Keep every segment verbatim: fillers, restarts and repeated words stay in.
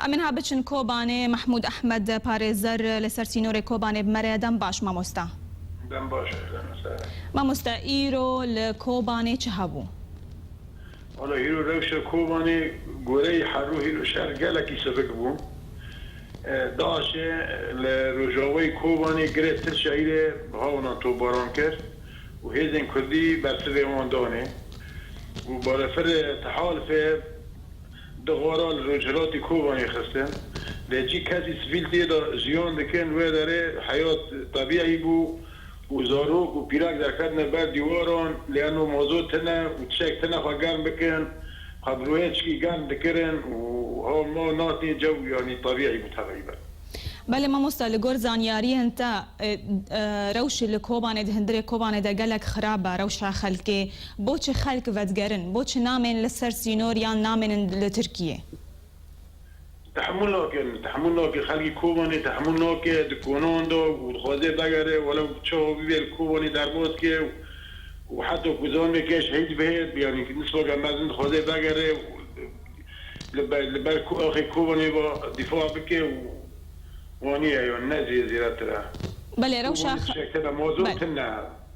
Em ê niha biçin Kobanê. Mehmûd Ehmed Parêzer li ser sînorê Kobanê bi me re ye. Dem baş, mamosta. Dem baş, ehlen we sehlen. Mamosta, îro li Kobanê çi hebû? Wala, îro rewşa Kobanê goreyî herû îro şer gelekî sivik bû. E, DAIŞê li rojavayê Kobanê girê Tirşehîrê hawnan topbaran kir û hêzên Kurdî bersivê wan danê û balefirê Tehalifê du xwara li rojhilatê Kobanê xistin. Lê cî kesî sivîl tê de jiyan dikin, wê derê heyat tebîî bû û zarok û pîrek derketine ber dîwaran, lê eno mazot tine û tiştek tine xwe germ bikin, xwe bi ruhê çikî germ dikirin û ha ma natê cew, yanî tebîî bû teqrîben. Belê mamosta, li gor zanyariyên te, e, e, rewşê li Kobanê, di hundirê Kobanê de gelek xirab e, rewşa xelkê. Bo çi xelk vedigerin? Bo çi namên li ser sînor yan namên li Tirkiyê? Tehemûl nakin, tehemûl nake. Xelkê Kobanê tehemûl nake, di konan de û dixwaze vegere, welew çawa bibe li Kobanê derbas ke û heta ku zaneke şehîd bihe, yanî nisbeke mezin dixwaze vegere û li ber, li ber ku axê Kobanê ve dîfa bike û waniye, yan ne zê-, zêdetir e. Belê, rewşa Kobanê xe-, tiştek tine, mazot belê. Tine,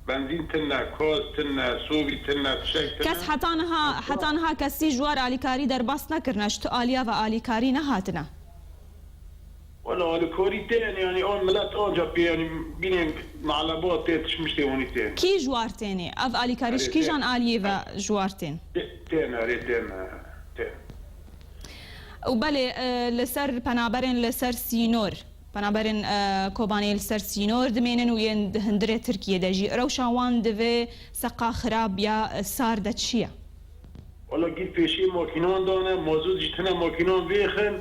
benzîn tine, gaz tine, sobî tine, tiştek tine. Kes heta niha, heta niha kesî ji war alîkarî derbas nekirine, ji tu aliya ve alîkarî nehatine? Wala alîkarî tên, yanî an milet anca pê, yanî bînên melebat tê, tişmiştê wanî tên. Kî ji war tênê? Ev alîkarî ji kîjan aliyê ve ji war tên? Tê-, tên, erê tên, tên. Û belê, e, li ser penaberên li ser sînor, penaberên, e, Kobanê li ser sînor dimênin û yên di hundirê Tirkiyê de jî. Rewşa wan di vê seqa xirab ya, e, sar de çi ye? Wala gîr pêşî makînan dane, mazot jî tine makînan vêxin,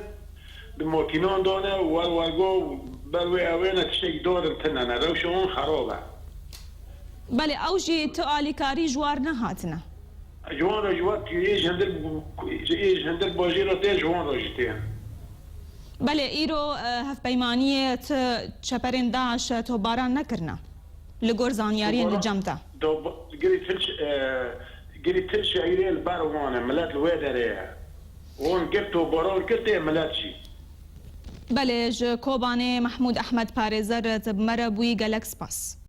di makînan dane, wer wergo ber wê ewêne tiştekî darin tine ne. Rewşa wan xerab e. Belê, ew jî tu alîkarî ji war nehatine? Ji wan re ji wan ê ji hindir, ê ji hindir bajêra tê, ji wan re jî tê. Belê, îro, e, hevpeymaniyê tu çeperên DAIŞ topbaran nekirine? Li gor zanyariyên li cem te. Topbaran, girî Tirş-, e, girî Tirşehîrê li ber wan e, milet li wê derê ye. Wan gir topbaran kir tê milet jî. Belê, ji Kobanê Mehmûd Ehmed Parêzer, tu bi me re bûyî, gelek spas.